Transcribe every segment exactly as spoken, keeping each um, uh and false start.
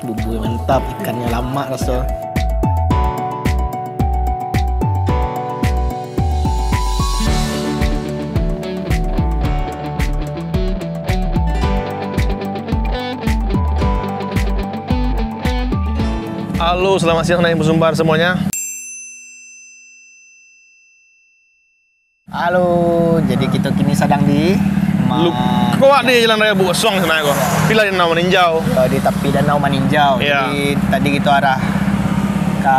Bumbu mantap, ikannya lamak raso. Halo, selamat siang, Naim Sumbar semuanya. Halo, jadi kita kini sadang di ma- Lu, kau ada jalan raya Bukit Basuang sana ko. Tapi lah Danau Maninjau. Ya, di tapi Danau Maninjau. Ya. Jadi tadi kita arah ka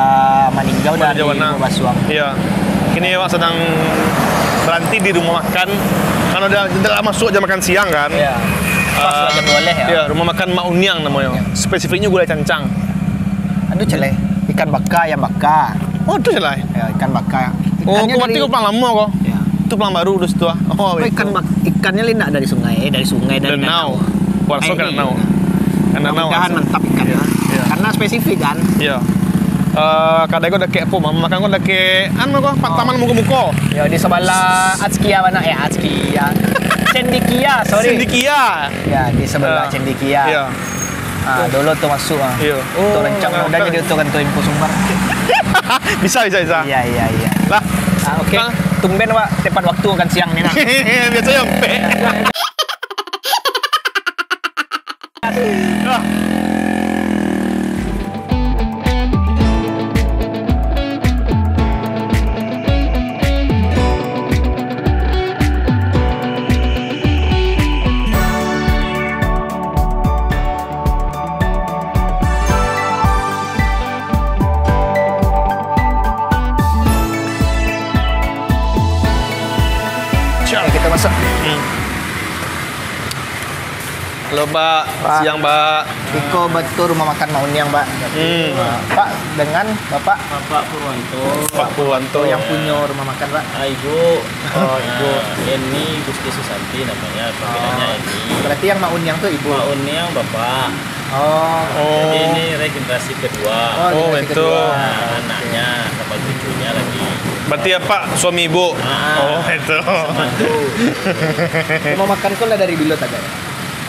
Maninjau dari Maninjau mana? Bukit Basuang. Ya. Kini awak sedang berhenti di rumah makan. Karena dah, dah lah masuk jam makan siang kan. Ya. Pas lah jam dua belas ya. Ya, rumah makan Mak Uniang namanya. Ya. Spesifiknya gulai cancang. Aduh, celeh. Ikan baka, ayam baka. Oh, tu celeh. Ya, ikan baka. Oh, ikannya kau mati dari kau pulang lama kau. Ya. Tu pulang baru di situ ah. Oh, itu. Ikan bak-, ikannya lindak dari sungai, eh, dari sungai, dari danau. Danau. Warso kan danau. Kan danau. Mudah-mudahan mantap ikannya. Iya. Karena spesifik kan. Iya. Eh, kadai kau dakek apa, Mam? Makan kau dakek, anu kau, taman muko-muko. Ya, di sebelah Atskia mana? Eh, Atskia. Cendekia, sorry. Cendekia. Ya, di sebelah Cendekia. Iya. Ah, dulu tu masuk ah. Iya. Tu rancak muda jadi tu kan tu info Sumbar. Bisa, bisa, bisa. Iya, iya, iya. Lah. Ah, oke. Tumben, Wak, tepat waktu makan siang ni, nah. Biasanya sampai. Oke, kita masak. Hmm. Halo, Pak. Pak. Siang, Pak. Iko batua rumah makan Mak Uniang, Pak. Hmm. Pak, dengan Bapak? Bapak Purwanto. Pak Purwanto. Yang punya rumah makan, Pak. Ah, Ibu. Oh, Ibu. Ah, Eni Gusti Susanti namanya, panggilannya Eni. Berarti yang Mak Uniang tu Ibu? Mak Uniang Bapak. Oh. Jadi ini regenerasi kedua. Oh, regenerasi kedua. Nah, anaknya sama cucunya lagi. Berarti apa, suami ibu? Ah, oh, itu. Sama tu. Rumah makan ko lah dari bilo tagak?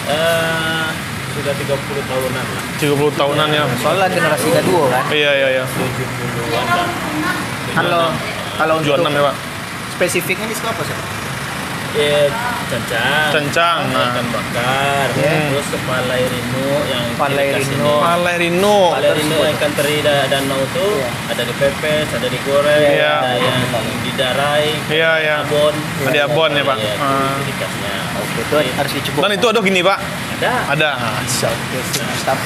Eh, sudah tiga puluh tahunan lah. Tiga puluh tahunan ya. Soalnya generasi kedua kan? Iya, iya, iya. Tujuh puluhan lah. Kalau, kalau tujuh puluh enam ya, Pak? Spesifiknya di situ apa sih? Eh, cancang. Cancang, nah. Ikan bakar. Iya. Terus palai rino yang palai rino. Palai rino. Palai rino, ikan teri da-, danau tu, iya, ada dipepes, ada digoreng, iya, ada yang didarai, iya, iya, abon. Ada abon ya, Pak? Iya, ah, ciri khasnya. Oke, itu harus dicoba. Dan itu ada kini, Pak? Ada. Ada. Ah, siap. Oke, siap, siap.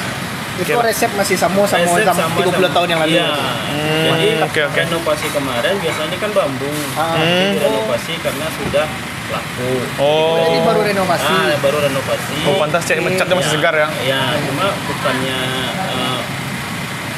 Itu resep masih sama, sama, resep sama, sama tiga puluh tahun yang lalu. Iya. Hmm, jadi, oke, oke, renovasi kemarin biasanya kan bambu. Ah. Hmm. Jadi renovasi karena sudah laku. Oh. Jadi baru renovasi. Ah, baru renovasi. Oh, pantas cek mecat tu masih segar ya? Iya, cuma bukannya, eh,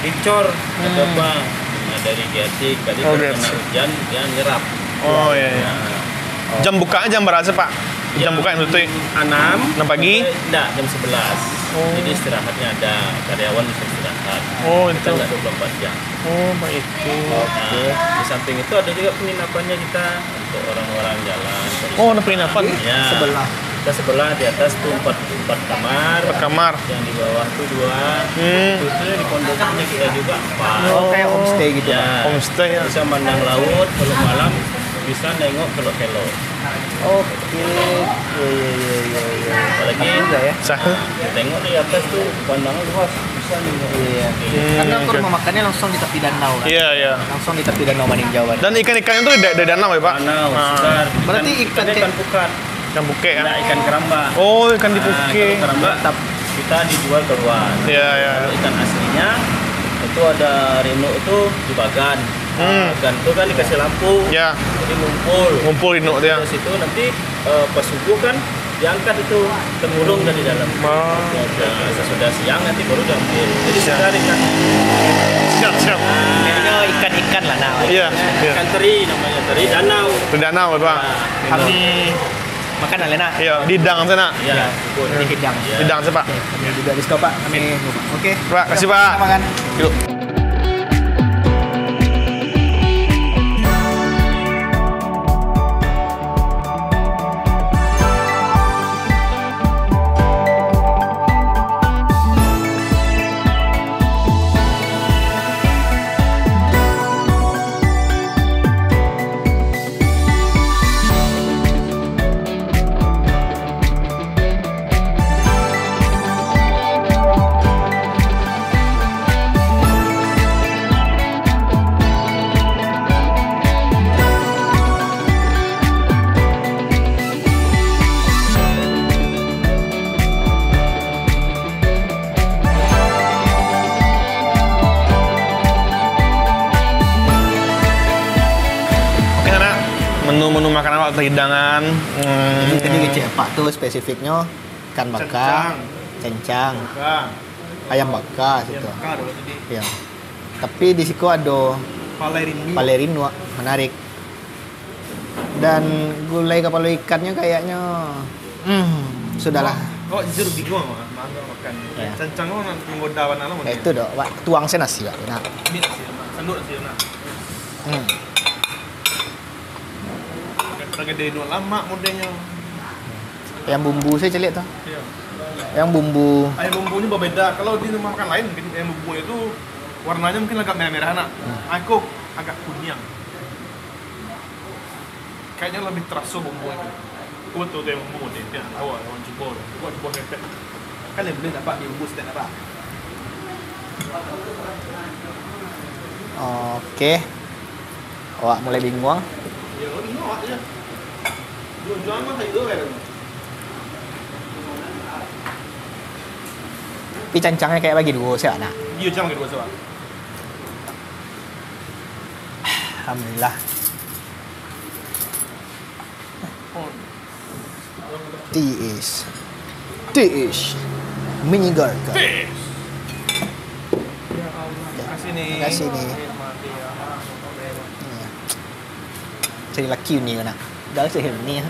dicor atau apa. Nah, dari geotik, tadi kalau kena hujan, dia nyerap. Oh, iya, iya. Nah. Jam bukanya jam berapa, Pak? Jam buka yang tutup? Enam. Enam pagi? Enggak, jam sebelas. Oh. Jadi istirahatnya ada, karyawan bisa istirahat. Oh, itu. Kita nggak dua puluh empat jam. Oh, baik itu. Nah, di samping itu ada juga penginapannya kita untuk orang-orang jalan. Oh, ada penginapan? Ya. Sebelah. Kita sebelah, di atas tuh empat, empat kamar. Empat kamar. Yang di bawah tuh dua. Hmm. Itu di pondoknya kita juga empat. Oh, kayak homestay gitu, ya, Pak? Homestay ya. Bisa mandang laut, kalau malam bisa nengok kelok-kelok. Oke. Iya, iya, iya, iya, iya. Apalagi juga ya. Sah. Tengok di atas tuh pemandangan luas, bisa nengok. Iya. Hmm, karena aku oke. Rumah makannya langsung di tepi danau kan. Iya, iya. Langsung di tepi Danau Maninjau kan. Dan ikan-ikan itu dari, dari danau ya, Pak? Danau, ah, segar. Berarti ikan ikan kayak ikan pukat. Ikan pukat ya? Nah, ikan keramba. Oh, ikan di pukat. Nah, kalau keramba kita dijual keluar. Iya, iya. Kalau ikan aslinya itu ada rino itu di Bagan. Hmm. Ah, kan tu kan dikasih lampu. Ya. Jadi ngumpul. Ngumpul induk dia. Dari situ nanti, eh, pas subuh kan diangkat itu, terkurung dari dalam. Ah. Nah, sesudah siang nanti baru diambil. Jadi siap. Segar ikan. Siap, siap. Ah. Jadinya ikan-ikan lah, nah. Iya, iya. Ikan teri namanya, teri danau. Teri danau, Pak. Nah, kami makan lah, Lena. Iya, di hidang sana. Iya, betul. Di hidang. Iya. Hidang sana, Pak. Oke, kami juga di situ, Pak. Kami, oke. Pak, kasih, Pak. Kita makan. Yuk. Menu-menu makanan awak tadi hidangan. Hmm. Jadi tadi kecek apak tu spesifiknyo ikan baka, Cancang. Cancang, Baka. Ayam baka Ayam situ. Baka ado tadi. Ya. Tapi di siko ado Palai rinduak. Palai rinduak, menarik. Dan gulai kapalo ikannyo kayaknyo, hmm, sudahlah. Awak jujur bingung, Mak, ma nak makan. Ya. Cancang tu nak manggoda bana lah. Ya, model itu doh, Wak. Tuang se nasi, Wak. Nah. Ambil nasi, Mak. Sanduak nasi, Mak. Hmm. Kadang-kadang dia nak lamak modelnyo. Yang bumbu se caliak tu. Iya. Yang bumbu. Ayam bumbunyo berbeda. Kalau di rumah makan lain, mungkin ayam bumbunyo tu warnanyo mungkin agak merah-merah nak. Hmm. Aku agak kuniang. Kayaknyo lebih teraso bumbu itu. Aku betul tu yang bumbu ni, tapi nak tahu lah, orang cubo lah. Cubo, cubo kepek. Kan yang boleh dapat di bumbu setiap dapat. Oke. Awak mulai bingung. Ya, awak bingung awak je. Jual-jual mah sayur kan. Tapi cancangnyo kayak bagi duo, siap nak? Iya, cancang bagi duo, siap. Alhamdulillah. Tea is, tea is menyegarkan. Tea is. Ya Allah, makasih ni. Makasih ni. Iya. Cari laki ni nak. Dah cari ni.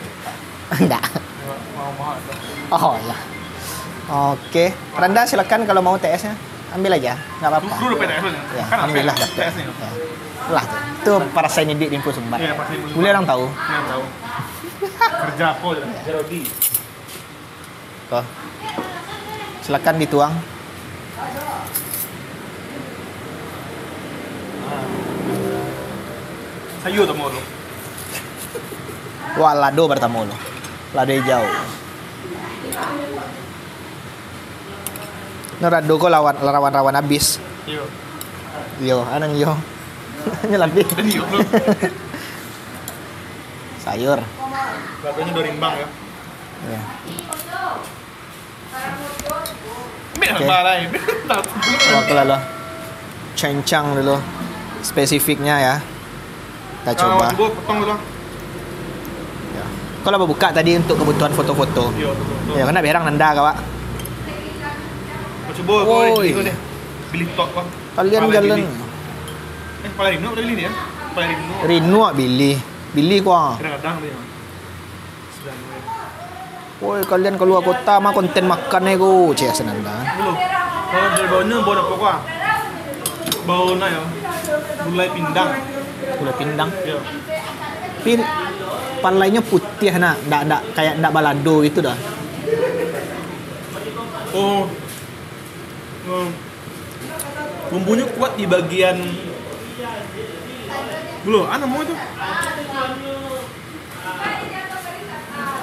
Ndak. Oh, ya. Oke. Randa, silakan kalau mau T S-nya. Ambil aja, nggak apa-apa. Dulu dapat T S ni. Ya, kan alhamdulillah dapat. T S ni. Ya. Lah, tu. Itu parasai nidik di Empu Sumbar. Iya, parasai nidik Empu Sumbar. Boleh orang tahu. Boleh orang tahu. Kerja apa je lah, kerja rodi. Tuh. Silakan dituang. Sayur pertama tu. Wah, lado pertama tu. Lado hijau. No rado ko lawan, rawan-rawan abis. Iyo. Iyo, anang iyo. Hanya labih. Iyo. Sayur. Lakonyo dua rimbang ya. Ya. Ambil Oke. Gambar lain. Wah, aku lalu. Cancang dulu. Spesifiknya ya. Kita coba. Cubo potong dulu. Ya. Kau lah buka tadi untuk kebutuhan foto-foto. Iya, betul, betul. Ya, kena berang nanda kau, Wak. Kau cubo, kau Woi. Pilih, pilih top, Bang. Kalian Palai jalan. Bilih. Eh, Palai Rinduak, Palai Bilih ni ya? Palai Rinduak. Rinduak Bilih. Bilih kau. Kadang-kadang dia. Sudah mulai. Woi, kalian keluar kota mah konten makan nego, cek Senanda. Belum. Kalau dari baunya bau apa kau? Bau nak ya? Gulai pindang. Gulai pindang. Ya. Tapi palainyo putih nak, ndak ndak kayak ndak balado gitu dah. Oh. Hmm. Bumbunyo kuat di bagian dulu, ah, namo itu?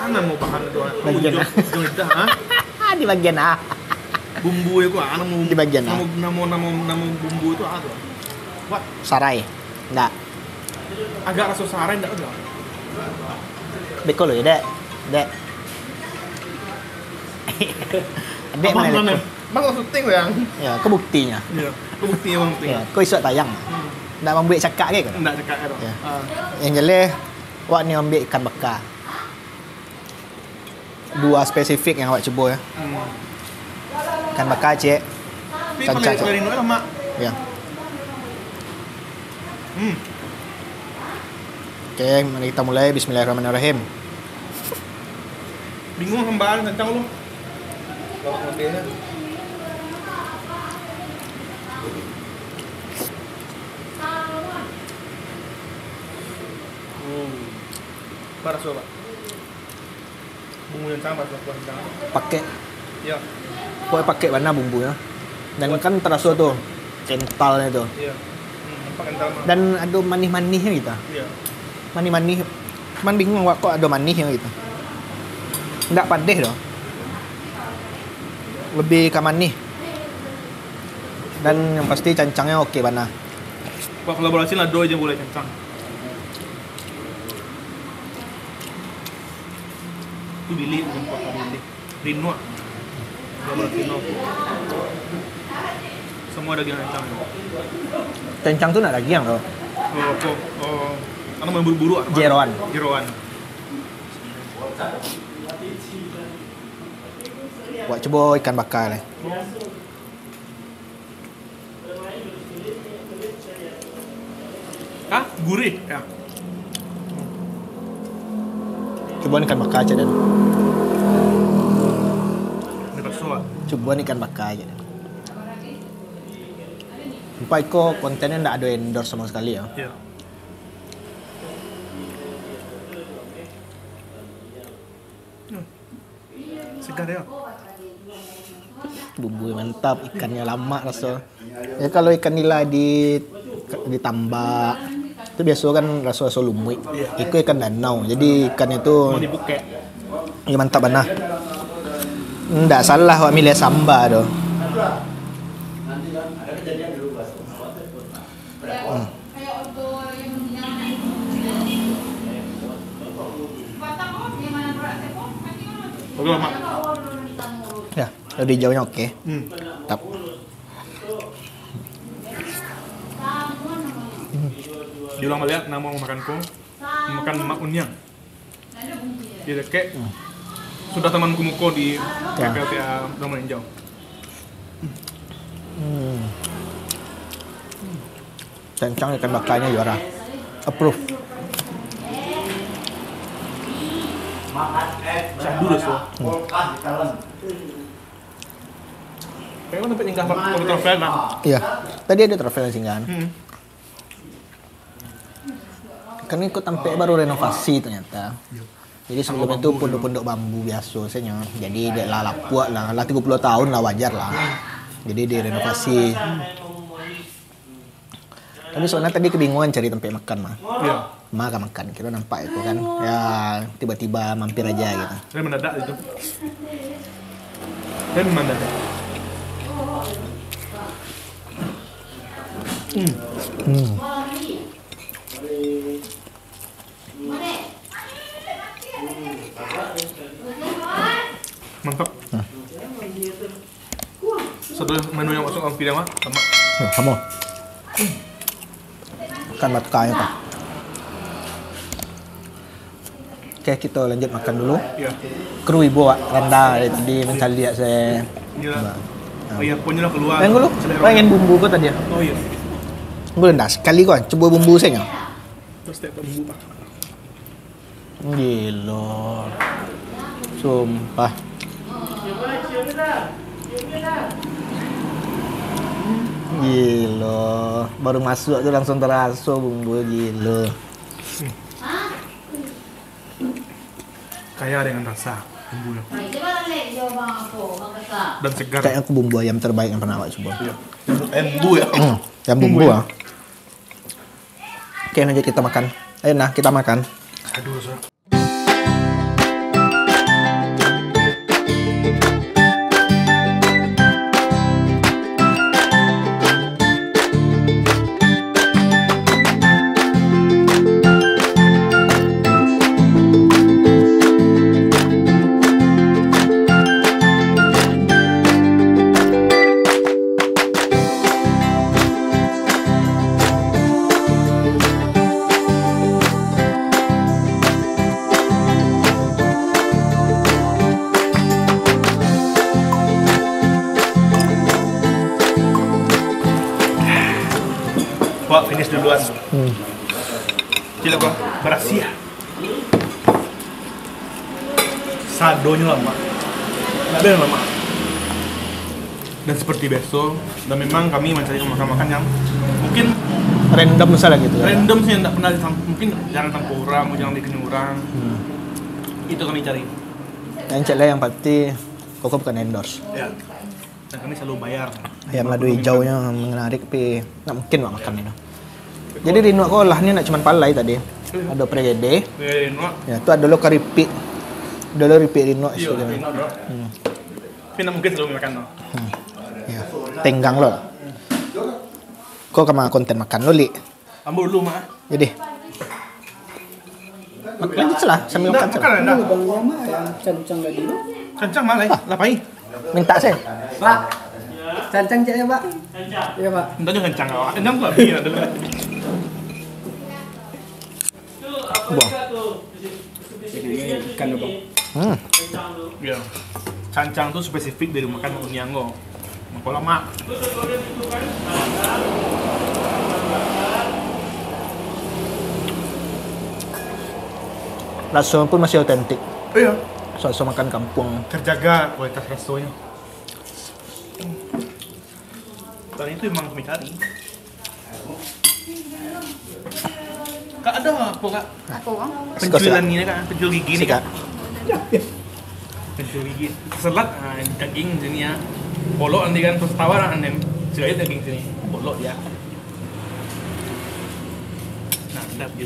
Ah, namo bahan itu, ah. Bagian ujung, ah. Ujung lidah, ah. Di bagian ah. Bumbu itu, ah, namo Di bagian ah. Namo, namo, namo, namo bumbu itu, ah, tu. Kuat. Sarai. Ndak. Agak raso sarai, ndak tu. Beko lo ya, Dek. Dek. Dek mana, mana? Bang, kau syuting, Bang? Ya, kebuktinya. Iya, kebuktinya, Bang, syuting. Ya, kau isuak tayang. Hmm. Ndak mambuek cakak ke kau? Ndak cakak ke tu. Ya. Ah. Yang jelas, awak ni ambil ikan baka. Dua spesifik yang awak cubo ya. Hmm. Ikan baka, cek. Tapi Cancang, paling, cek. Paling rindu lah, Mak. Ya. Hmm. Oke, mari kita mulai. Bismillahirrahmanirrahim. Bingung sambal cancang lu. Bawa mobilnya. Hmm. Parah, Pak. Bumbu yang sama, Pak, Pak, jangan. Pakai. Ya. Pokoknya pakai bana bumbu ya. Dan Buat kan terasa tu kentalnya tu. Iya. Hmm, nampak kental, Bang. Dan ada manis-manisnya gitu. Iya. Manis-manis. Cuman bingung awak kok ada manisnya gitu. Ndak padeh doh. Lebih ke manis. Dan yang pasti cancangnya oke bana. Buat kolaborasi lah, doi je boleh cancang. Tu bilik, bukan kota bilik. Rinduak. Kolaborasi no. Semua daging cancang. Cancang tu nak daging tau. Oh, apa? Oh. Karena main buru-buru, ah. Jeroan. Jeroan. Wak cubo ikan baka lai. Hah? Gurih? Ya. Cubo ikan baka, cek den. Ini bakso, ah. Cubo ikan baka, cek den. Sumpah iko kontennya ndak ado endorse samo sakali, yo. Iya. Hmm. Segar, yo. Bumbu mantap, ikannya lamak raso. Ya, kalau ikan nila di, ditambak, tu biaso kan raso-raso lumuik. Iko ikan danau, jadi ikannya tu Mau dibukek. Ya, mantap bana. Ndak salah wak milih samba tu. Hmm. Oke, Mak. Ya, dari jauhnya oke. Hmm. Mantap. Diulang baliak, namo makan ko, makan Mak Uniang. Di dakek, hmm, sudah taman kumuko di, ya, P P L T A Taman Injau. Hmm. Kencang ikan bakarnya juara. Approve. Sadu raso. Hmm. Kayak mana sampai singgah, Pak? Kalau travel, Pak? Iya. Tadi ada travel yang singgah. Hmm. Kan iko tampek baru renovasi ternyata. Iya. Jadi sebelum itu pondok-pondok bambu biaso sajo. Jadi dek lah lapuak lah, lah tigo puluah tahun lah, wajar lah. Jadi direnovasi. Tapi sebenarnya tadi kebingungan cari tempat makan mah. Iya. Ma ka makan, kira nampak itu kan. Ya, tiba-tiba mampir aja gitu. Saya mendadak itu. Saya mendadak. Hmm. Hmm. Mantap. Nah. Satu menu yang masuk dalam pilihan mah, sama. Ya, sama. Kan makan apa? Oke, kita lanjut makan dulu. Iya. Kru ibu awak randa dari tadi mencaliak saya. Iya. Nah. Oh iya, punya lah keluar. Yang dulu, pengen bumbu kau tadi ya? Oh iya. Gue rendah sekali kau, coba bumbu saya. Terus tak bumbu, Pak. Gilo. Sumpah. Gilo. Baru masuk tu langsung teraso bumbu, gilo. Kaya dengan rasa bumbunya. Dan segar. Kayaknya aku bumbu ayam terbaik yang pernah awak coba. Iya. Ayam bumbu ya? Hmm, ayam bumbu ya. Oke, lanjut kita makan. Ayo nah, kita makan. Aduh, so. Wak finish duluan. Hmm. Cilok, Wak. Berhasil. Sadonyo lamak. Ndak ado nan lamak. Dan seperti biaso, dan memang kami mencari makan-makan yang mungkin random salah gitu ya. Random sih, yang ndak pernah disam-, mungkin jarang ditampuah urang, jarang dikenyo urang. Hmm. Itu kami cari. Yang cek lah yang pasti, koko bukan endorse. Ya. Dan kami selalu bayar. Ayam lado hijau yang menarik, tapi ndak mungkin awak makan itu. Jadi, rinuak ko olahnyo ndak cuma palai tadi. Ado pregede. Pregede rinuak. Ya, tu ado lo karipik. Ado lo ripik rinuak. Iyo, situ. Rinuak, bro. Hmm. Tapi ndak mungkin selalu makan tu. Hmm. Ya. Tenggang lo. Ko kama konten makan lo, Lik. Ambo dulu, Mak. Jadi. Lanjut lah, sambil makan. Makan lah. Bang Yama yang cancang tadi tu. Cancang, Mak, lai. Ah. Lapai. Minta saya. Pak. Cancang cek ya, Pak. Iya, Pak. Minta jangan cancang awak. Cancang tu habis ya, dulu. Buah. Ikan tu, Bang. Hmm. Ya. Cancang tu spesifik dari makan uniang ko. Mako lamak. Rasonyo pun masih otentik. Iya. Raso makan kampuang. Terjaga kualitas rasonyo. Tadi itu emang kami cari. Kak, ada apa, Kak? Apa, Bang? Pencuilan ni, Kak, pencuil gigi ni, Kak. Pencuil gigi. Selat, ah, daging sini ya. Bolok nanti kan, terus tawar, ah, nem. Sudah itu daging sini. Bolok dia. Nah, sedap je.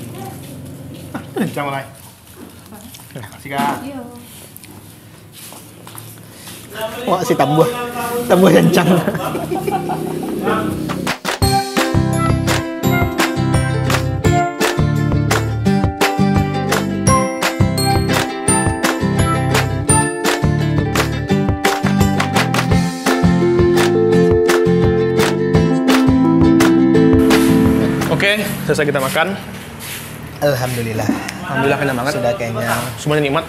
Ah, macam mana? Makasih, Kak. Iya. Wah, si tambah. Tambah kencang. Oke, selesai kita makan. Alhamdulillah. Alhamdulillah, kenyang banget. Sudah kenyang. Semuanya nikmat.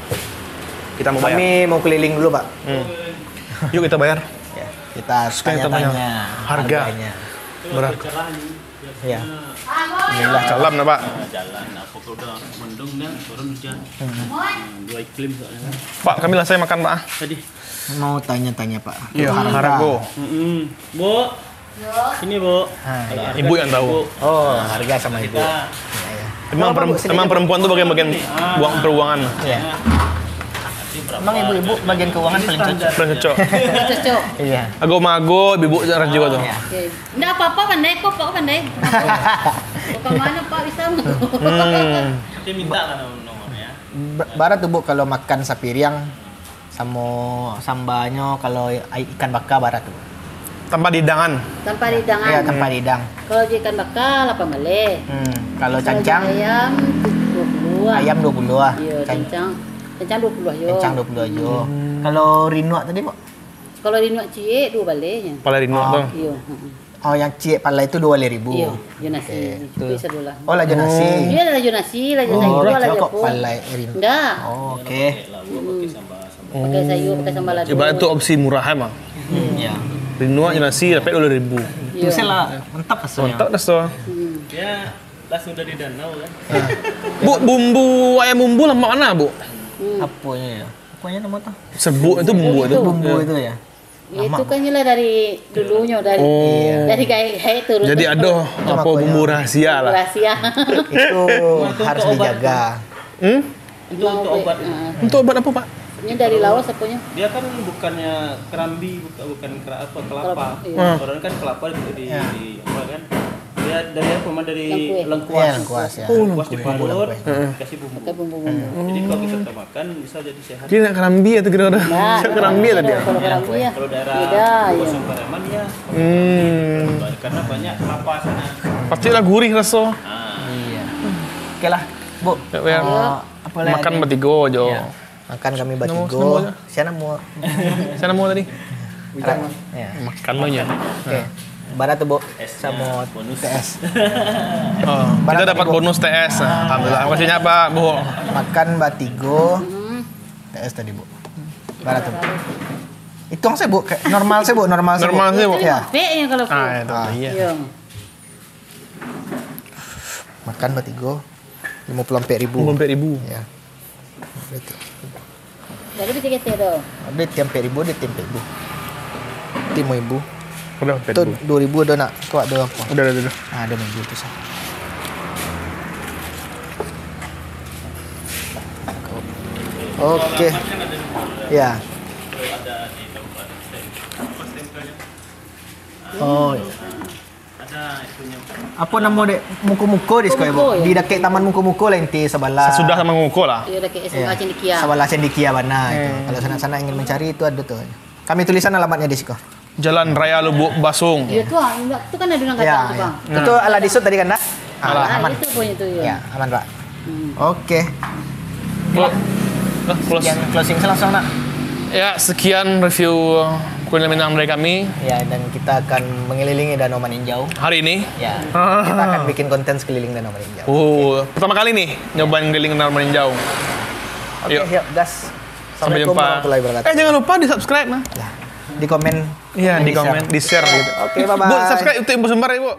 Kita mau bayar. Kami mau keliling dulu, Pak. Hmm. Yuk, kita bayar. Ya, kita tanya-tanya harga. Harganya. Berapa? Ya. Inilah jalan, Pak. Jalan, apa kau udah mendung dah, turun hujan. Hmm. Hmm, dua iklim soalnya kan. Pak, kami lah saya makan, Pak. Tadi. Mau tanya-tanya, Pak. Iya, harga. Harga. Mm-mm. Bu, sini, Bu. Ah, iya. Ibu yang tahu. Oh, harga sama ibu. Iya, iya. Emang perem-, emang perempuan tuh bagian-bagian uang, peruangan. Iya. Emang ibu-ibu bagian keuangan paling cocok. Paling cocok. Paling cocok. Iya. Ago mago, ibu-ibu rajin tuh. Iya. Oke. Ndak apa-apa, pandai kok, Pak, pandai. Bukan mana, Pak, bisa. Hmm. Tapi minta lah nomornya. Ba-, bara tu, Bu, kalau makan sapiriang, samo sambanyo, kalau ai-, ikan baka bara tu. Tanpa dihidangan? Tanpa dihidangan. Iya, tanpa dihidang. Kalau jo ikan baka, lapan baleh. Hmm, kalau cancang? Kalau jo ayam, dua puluah. Ayam dua puluah. Iya, can-, cancang. Cancang dua puluah jo. Cancang dua puluah jo. Hmm. Kalau rinuak tadi, Pak? Kalau rinuak ciek, dua baleh nyo. Pala rinuak tu? Iyo, heeh. Oh, yang ciek palai tu dua baleh ribu. Iyo, jo nasi. Oke, cukuik tu. Sadolah. Oh, lah jo nasi. Oh. Iyo, lah jo nasi, lah jo sayur, lah jo apo. Oh, murah kok palai rinuak. Ndak. Oh, oke. Hmm. Pakai sayur, pakai sambal lado. Ibarat tu opsi murah emang. Hmm, ya. Rinuak jo nasi, dapek dua baleh ribu. Iyo. Tu lah, mantap raso. Mantap raso. Hmm. Ya, lah sudah di danau kan. Bu, bumbu ayam bumbu lamak mana, Bu? Hmm. Aponyo ya? Aponyo namo tu? Serbuk itu bumbu itu. Bumbu itu ya? Itu kan lah dari dulunyo, dari, dari gaek-gaek turun. Jadi ado apo bumbu rahasia lah. Bumbu rahasia. Itu harus dijaga. Hmm? Itu untuk obat. Heeh. Untuk obat apa, Pak? Ini dari Laos aponyo? Dia kan bukannya kerambi, buka-, bukan kera-, apa, kelapa. Kelapa, iya. Hmm. Orang kan kelapa di, di, di, apa kan? Dia dari apa, Mak? Dari lengkuas. Lengkuas. Iya, lengkuas, ya. Oh, lengkuas. Lengkuas diparut, heeh, dikasih bumbu. Pakai bumbu-bumbu. Hmm. Jadi kalau kita makan, bisa jadi sehat. Dia nak kerambi atau kira-kira? Nah, nak kerambi atau dia? Kalau kerambi ya. Kalau daerah Kosong Pariaman ya. Hmm. Karena banyak kelapa sana. Pastilah gurih raso. Ah. Iya. Oke lah, Bu. Ya, ya. Eh, apa lagi? Makan batigo jo. Ya. Makan kami batigo. Namo, namo aja. Sia namo? Sia namo tadi? Ujang. Ya. Makan lo nyo. Oke. Nah. Bara tu, Bu, samo T S. Oh, kita dapat bonus T S. Nah, alhamdulillah. Makasih banyak, Pak, Bu. Makan batigo. T S tadi, Bu. Bara tu, Bu. Ituang sajo, Bu. Kayak normal sajo, Bu. Normal sajo, Bu. Normal sajo, Bu. Ya. Limo ampek nyo kalau, ah, itu, iya. Iya. Makan batigo. Limo puluah ampek ribu. Limo puluah ampek ribu. Ya. Betul. Jadi, bisa kecil tu. Ada tiang ampek ribu, ada tiang ampek ribu. Limo ribu. Udah ampek ribu. Tu dua ribu ada nak. Kau ada apa? Udah, udah, udah. Ah, ada lima ribu tu, sah. Oke. Ya. Oh, iya. Apo namo dek muko-muko di siko, Bu? Muko-muko, ya. Di dakek taman muko-muko lah inti sabalah. Sasudah taman muko-muko lah. Iya, dakek S M A Cendekia. Sabalah Cendekia bana itu. Hmm. Kalau sanak-sanak ingin mencari itu ada tu. Kami tulisan alamatnya di siko. Jalan Raya Lubuk Basung. Iya tu, ah, tu kan ada nang kata tu, Bang. Itu alah di sud tadi kan, nak? Alah. Ah, aman. Itu pun itu, ya. Ya, aman, Pak. Hmm. Oke. Clo-, ah, close. Sekian closing, langsung, nak. Ya, sekian review Kuliner Minang dari kami. Ya, dan kita akan mengelilingi Danau Maninjau. Hari ini. Ya, kita akan bikin konten sekeliling Danau Maninjau. Oh, pertama kali nih nyobain keliling Danau Maninjau. Oke, Yuk. Siap, gas. Sampai jumpa. Warahmatullahi wabarakatuh. Eh, jangan lupa di subscribe nah. Ya, di komen. Iya, di Di-share. Komen, di share gitu. Oke, bye-bye. Bu, subscribe untuk Ibu Sembara, Ibu.